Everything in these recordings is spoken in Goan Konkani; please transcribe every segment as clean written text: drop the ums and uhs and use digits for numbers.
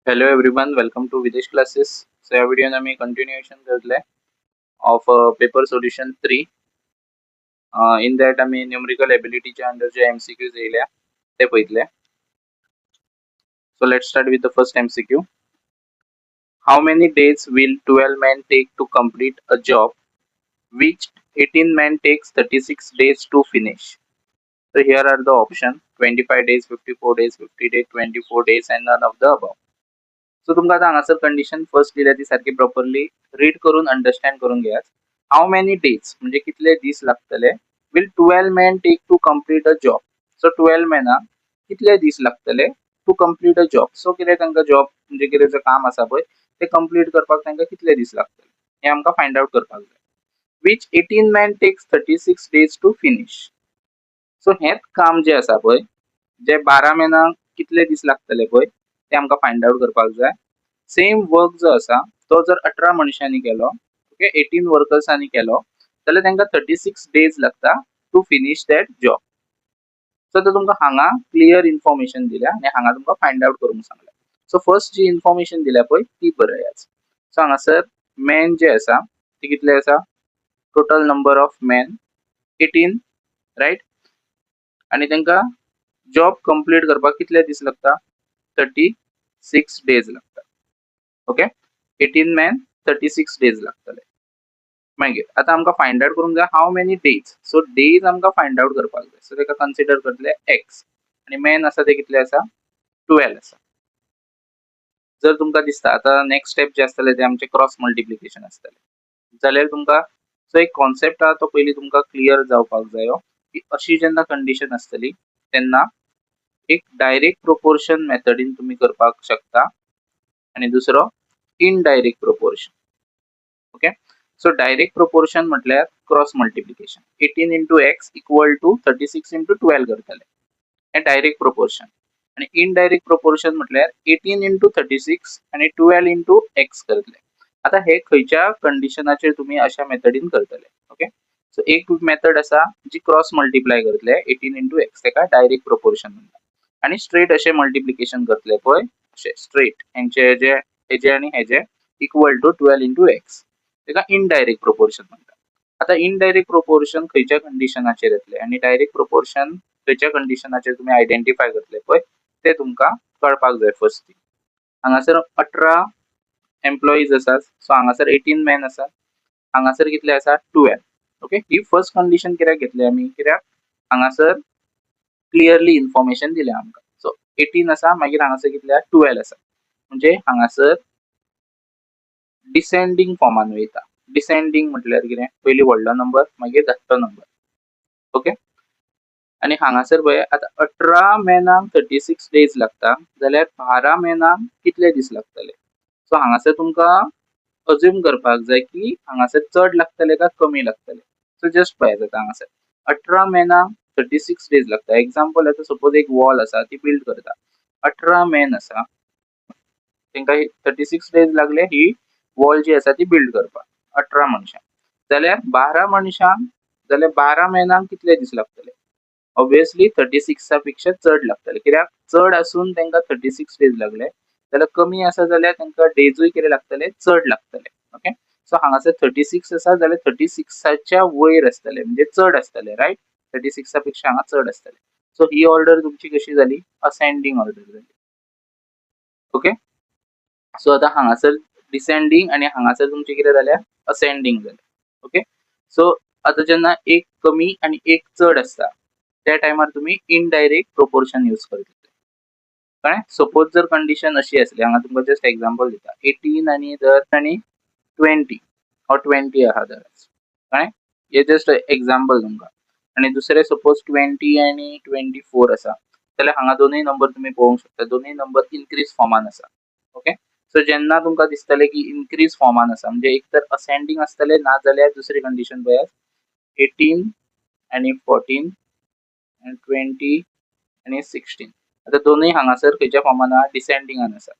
Hello everyone, welcome to Videsh Classes. So ह्या व्हिडिओन आमी कंटिन्युएशन करतले of paper solution 3. In that आमी न्यूमरिकल एबिलिटीच्या अंडर जे एमसीक्यूज येयल्या ते पळयतले. So let's start with the first MCQ. How many days will 12 men take to complete a job which 18 men takes 36 days to finish? So here are the option: 25 days, 54 days, 50 days, 24 days and none of the above. So तुमकां आतां हांगासर कंडिशन फर्स्ट दिल्या ती सारकी प्रॉपरली रीड करून अंडरस्टँड करून घेयात. हाव मेनी डेज म्हणजे कितले दीस लागतले will 12 men take to complete a job? So 12 मेनाक कितले दीस लागतले to complete a job? So कितें तांकां जॉब म्हणजे कितें जें काम आसा पळय, ते कंप्लीट करपाक तांकां कितले दीस लागतले हें आमकां फायंड आवट करपाक जाय, which 18 men takes 36 days to finish. So हेंच काम जें आसा पळय, जे 12 मेनाक कितले दीस लागतले पळय, ते आमकां फायंड आवट करपाक जाय. सेम वर्क जो आसा तो जर 18 मनशांनी केलो, ओके, 18 वर्कर्सांनी केलो जाल्यार तांकां 36 डेज लागता to finish that job. So आतां तुमकां हांगा क्लियर इन्फॉर्मेशन दिल्या आनी हांगा तुमकां फायंड आवट करूंक सांगल्या. सो फर्स्ट जी इन्फॉर्मेशन दिल्या पळय ती बरयात. सो हांगासर मॅन जे आसा ती कितले आसा? Total number of men 18, right? आनी तांकां जॉब कंप्लीट करपाक कितले दीस लागता? 36 डेज लागता. Okay, 18 men, 36 days लागतले. मागीर आतां आमकां फायंड आवट करूंक जाय how many days. So days आमकां फायंड आवट करपाक जाय. सो ताका कन्सिडर करतले एक्स आनी मॅन आसा ते कितले आसा? 12 आसा. जर तुमकां दिसता, आतां नेक्स्ट स्टेप जे आसतले ते आमचे क्रॉस मल्टिप्लिकेशन आसतले जाल्यार तुमकां, सो एक कॉन्सेप्ट आहा तो पयलीं तुमकां क्लियर जावपाक जायो की अशी जेन्ना कंडिशन आसतली तेन्ना एक डायरेक्ट प्रोपोर्शन मेथडीन तुमी करपाक शकता आनी दुसरो indirect proportion. Okay, so direct proportion म्हटल्यार cross multiplication, 18 into x equal to 36 into 12 करतले, हें डायरेक्ट प्रोपोर्शन. आनी इनडायरेक्ट प्रोपोर्शन म्हटल्यार 18 इंटू 36 आनी 12 इंटू एक्स करतले. आतां हे खंयच्या कंडिशनाचेर तुमी अशा मेथडीन करतले? ओके, सो एक मेथड आसा जी क्रॉस मल्टिप्लाय करतले, 18 इंटू एक्स, ताका डायरेक्ट प्रोपोर्शन म्हणटा. आनी स्ट्रेट अशें मल्टिप्लिकेशन करतले पळय, अशें स्ट्रेट हेंचे जे हेजे आनी हेजे equal to 12 into x, ताका इनडायरेक्ट प्रोपोर्शन म्हणटा. आतां इनडायरेक्ट प्रोपोर्शन खंयच्या कंडिशनाचेर येतले आनी डायरेक्ट प्रोपोर्शन खंयच्या कंडिशनाचेर तुमी आयडेंटिफाय करतले पळय, ते तुमकां कळपाक जाय. फर्स्ट थिंग, हांगासर 18 एम्प्लॉईज आसात. सो हांगासर 18 मॅन आसात. हांगासर कितले आसा? 12. ओके, ही फर्स्ट कंडिशन कित्याक घेतली आमी? कित्याक हांगासर क्लियरली इन्फॉर्मेशन दिल्या आमकां. सो 18 आसा, मागीर हांगासर कितले? 12 आसा. म्हणजे हांगासर डिसेंडींग फॉर्मान वयता. डिसेंडींग म्हटल्यार कितें? पयलीं व्हडलो नंबर, मागीर धाकटो नंबर. ओके, आनी हांगासर पळय आतां, 18 मेनाक 36 डेज लागता जाल्यार 12 मेनाक कितले दीस लागतले? सो हांगासर तुमकां अज्यूम करपाक जाय की हांगासर चड लागतले काय कमी लागतले. सो जस्ट पळयात, आतां हांगासर 18 मेनाक 36 डेज लागता. एग्जाम्पल, आतां सपोज एक वॉल आसा, ती बिल्ड करता, 18 मेन आसा, तांकां 36 डेज लागले ही वॉल जी आसा ती बिल्ड करपाक, 18 मनशां. जाल्यार 12 मनशांक, जाल्यार 12 मेनाक कितले दीस लागतले? ऑब्वियसली 36 पेक्षा चड लागतले. कित्याक चड आसून तांकां 36 डेज लागले जाल्यार कमी आसा जाल्यार तांकां डेजूय कितें लागतले? चड लागतले. ओके, सो हांगासर 36 आसा जाल्यार 36च्या वयर आसतले, म्हणजे चड आसतले, रायट? 36 पेक्षा हांगा चड आसतले. सो ही ऑर्डर तुमची कशी जाली? असेंडींग ऑर्डर जाली. ओके, सो आतां हांगासर डिसेंडींग आनी हांगासर तुमचे कितें जाल्या? असेंडींग जालें. ओके, सो आतां जेन्ना एक कमी आनी एक चड आसता त्या टायमार तुमी इनडायरेक्ट प्रोपोर्शन यूज करतले. कळ्ळें? सपोज जर कंडिशन अशी आसली, हांगा तुमकां जस्ट एग्जाम्पल दिता, 18 आनी धर आनी 20 ऑर 20 आहा धर, कळ्ळें? हे जस्ट एग्जाम्पल तुमकां. आनी दुसरें सपोज 20 आनी 24 आसा जाल्यार हांगा दोनूय नंबर तुमी पळोवंक शकता, दोनूय नंबर इनक्रीज फॉर्मान आसा. ओके, सो जेन्ना तुमकां दिसतलें की इनक्रीज फॉर्मान आसा, म्हणजे एक तर असेंडींग आसतलें, ना जाल्यार दुसरी कंडिशन पळयात, 18 आनी 14 आनी 20 आनी 16. आतां दोनूय हांगासर खंयच्या फॉर्मान आहा? डिसेंडींगान आसा.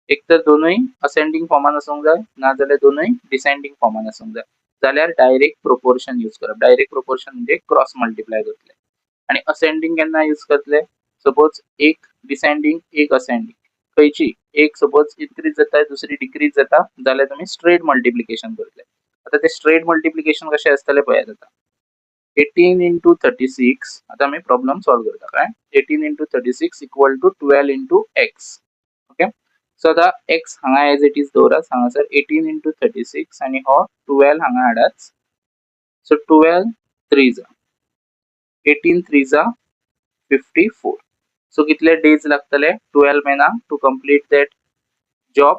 एक तर दोनूय असेंडींग फॉर्मान आसूंक जाय, ना जाल्यार दोनूय डिसेंडींग फॉर्मान आसूंक जाय. जाल्यार डायरेक्ट प्रोपोर्शन यूज करप. डायरेक्ट प्रोपोर्शन म्हणजे क्रॉस मल्टिप्लाय करतले. आनी असेंडींग केन्ना यूज करतले? सपोज एक डिसेंडींग, एक असेंडींग, खंयची एक सपोज इन्क्रीज जाता, दुसरी डिक्रीज जाता जाल्यार तुमी स्ट्रेट मल्टिप्लिकेशन करतले. आतां ते स्ट्रेट मल्टिप्लिकेशन कशें आसतलें पळयात. आतां 18 into 36. आतां आमी प्रॉब्लम सॉल्व करता. काय 18 into 36 equal to 12 into x. Okay, so आतां एक्स हांगा एज it is दवरात. हांगासर 18 इंटू थर्टी सिक्स आनी हो 12 हांगा हाडात. So 12 threes, 18 threes 54. So कितले डेज लागतले 12 मॅनाक टू कंप्लीट that job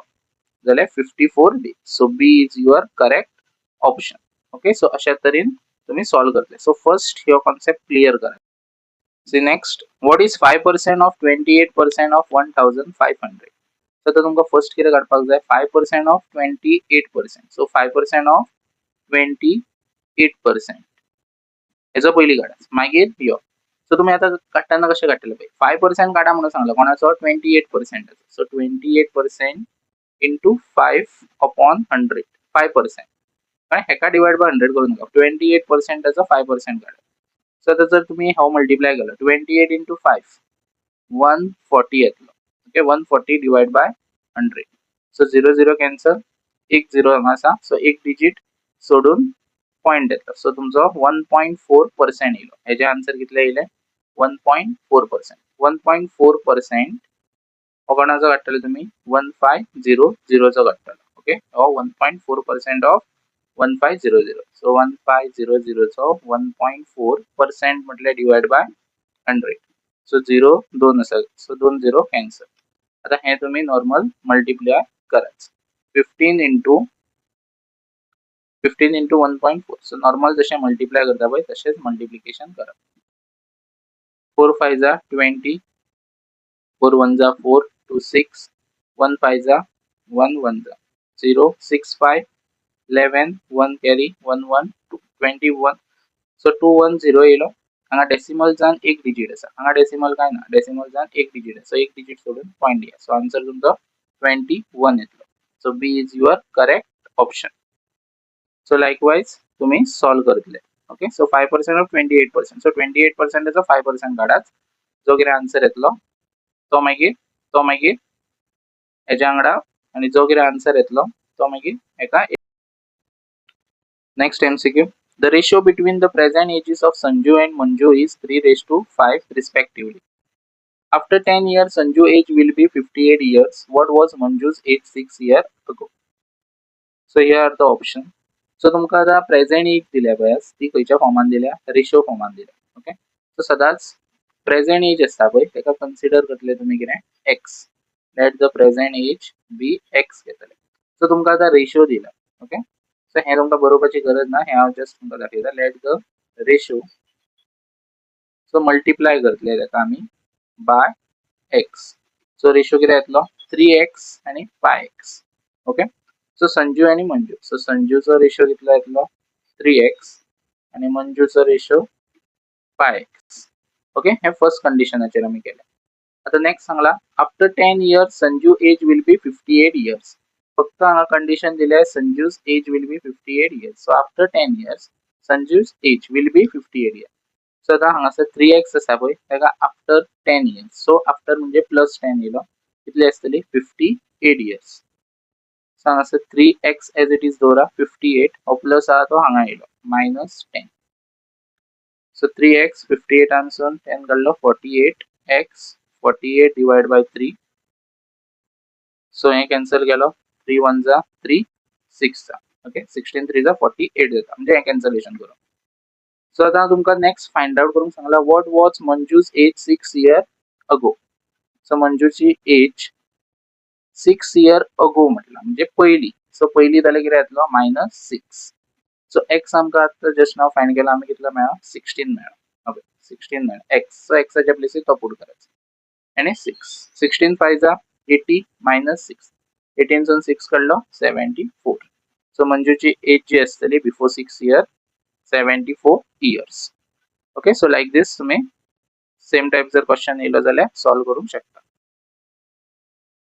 जाल्यार? 54 days. So B is your correct option. Okay, so अशा तरेन तुम्ही सॉल्व करतले. सो फर्स्ट ह्यो कॉन्सेप्ट क्लियर करा. See next, what is 5% of 28% of 1500? So आतां तुमकां फर्स्ट कितें काडपाक जाय? 5% of 28%. So 5% of 28% हेजो पयलीं काडात, मागीर यो. सो तुमी आतां काडटना कशें काडटले पळय. 5% काडा म्हणून सांगला. कोणाचो? 28 पर्संटाचो. So 28% into 5 upon 100, 5%. कारण हेका डिवायड बाय 100 करू नका. 28 पर्संटाचो 5% काडा. सो आतां जर तुमी हो मल्टिप्लाय केलो, 28 into 5, 140 येतलो. Okay, 140 divide by 100. So zero zero cancel, एक झिरो हांगा आसा, सो एक डिजीट सोडून पॉयंट येतलो. सो तुमचो 1.4% येयलो. हेजे आन्सर कितले येयले? 1.4%. 1.4% हो कोणाचो काडटले तुमी? 1500चो काडटलो. ओके, हो 1.4% of 1500. So 1500चो 1.4% म्हटल्यार divide by 100. So zero दोन आसा, सो दोन झिरो कॅन्सल. आतां हें तुमी नॉर्मल मल्टिप्लाय करात. 15 into 15 into 1.4. So normal जशें मल्टिप्लाय करता पळय, तशेंच मल्टिप्लिकेशन करप. 4 fives are 20, 4 ones are 4, 2 6, 1 fives are 1, 1 za 0, 6 5 11, 1 carry, 1 1 2, 21. So 2 1 0 येयलो. हांगा डेसिमलजान एक डिजीट आसा, हांगा डेसिमल काय ना. डेसिमलजान एक डिजीट आसा, सो एक डिजीट सोडून पॉयंट दिया. सो आन्सर तुमचो 21 येतलो. So B is your correct option. So likewise तुम्ही सॉल्व करतले. Okay, so 5% of 28%. So 28 पर्सेंटाचो 5% काडात. जो कितें आन्सर येतलो तो मागीर हेज्या वांगडा आनी जो कितें आन्सर येतलो तो मागीर हेका. Next MCQ. The ratio between the present ages of Sanju and Manju is 3 raised to 5 respectively. After 10 years, Sanju age will be 58 years. What was Manju's age 6 year ago? So here are the option. So तुमकां आतां प्रेझेंट एज दिल्या पळय, ती खंयच्या फॉर्मान दिल्या? रेशियो फॉर्मान दिल्या. ओके, सो सदांच प्रेझेंट एज आसता पळय, ताका कन्सिडर करतले तुमी कितें? X. Let the present age be x घेतले. सो तुमकां आतां रेशियो दिला. ओके, सो हें तुमकां बरोवपाची गरज ना, हें हांव जस्ट तुमकां दाखयता. Let the ratio, so multiply करतले ताका आमी बाय एक्स. सो रेशियो कितें येतलो? थ्री एक्स आनी five x. Okay, so Sanju आनी मंजू. सो संजूचो रेशियो कितलो येतलो? थ्री एक्स आनी मंजूचो रेशियो फाय एक्स. ओके, हे फर्स्ट कंडिशनाचेर आमी केलें. आतां नेक्स्ट सांगला, after 10 years Sanju age will be 58 years. फक्त हांगा कंडिशन दिल्या, Sanju's age will be 58 years. So after 10 years Sanju's age will be 58 years. So आतां हांगासर थ्री एक्स आसा पळय, ताका आफ्टर 10 इयर्स, सो आफ्टर म्हणजे प्लस 10 येयलो. कितली आसतली? 58 इयर्स. सो हांगासर three x as it is दवरा. 58 हो प्लस आहा तो हांगा येयलो, मायनस 10. सो थ्री एक्स, 58 आनसून 10 काडलो, 48 x. 48 divide by 3. So hey cancel केलो. 3 ones are 3, 6. Okay, 16 threes are 48 जाता. म्हणजे हे कॅन्सलेशन करून. सो आतां तुमकां नेक्स्ट फायंड आउट करूंक सांगला, what was Manju's age 6 year ago? So मंजूची as 6 year अगो म्हटलं म्हणजे पयली. सो पयली जाल्यार कितें येतलो? Minus six. सो एक्स आमकां आतां जस्ट नाव फायंड केला आमी, कितलो मेळ्ळो? 16 मेळ्ळो. ओके, 16 मेळ्ळो एक्स. सो एक्साच्या प्लेसीर तो पुट करायचो आनी 6, 16 fives are 80 minus 6, एटीनसून six काडलो, 74. सो मंजूची एज जी आसतली before 6 year, 74 years. Okay, so like this तुम्ही सेम टायप जर क्वेश्चन येयलो जाल्यार सॉल्व करूंक शकता.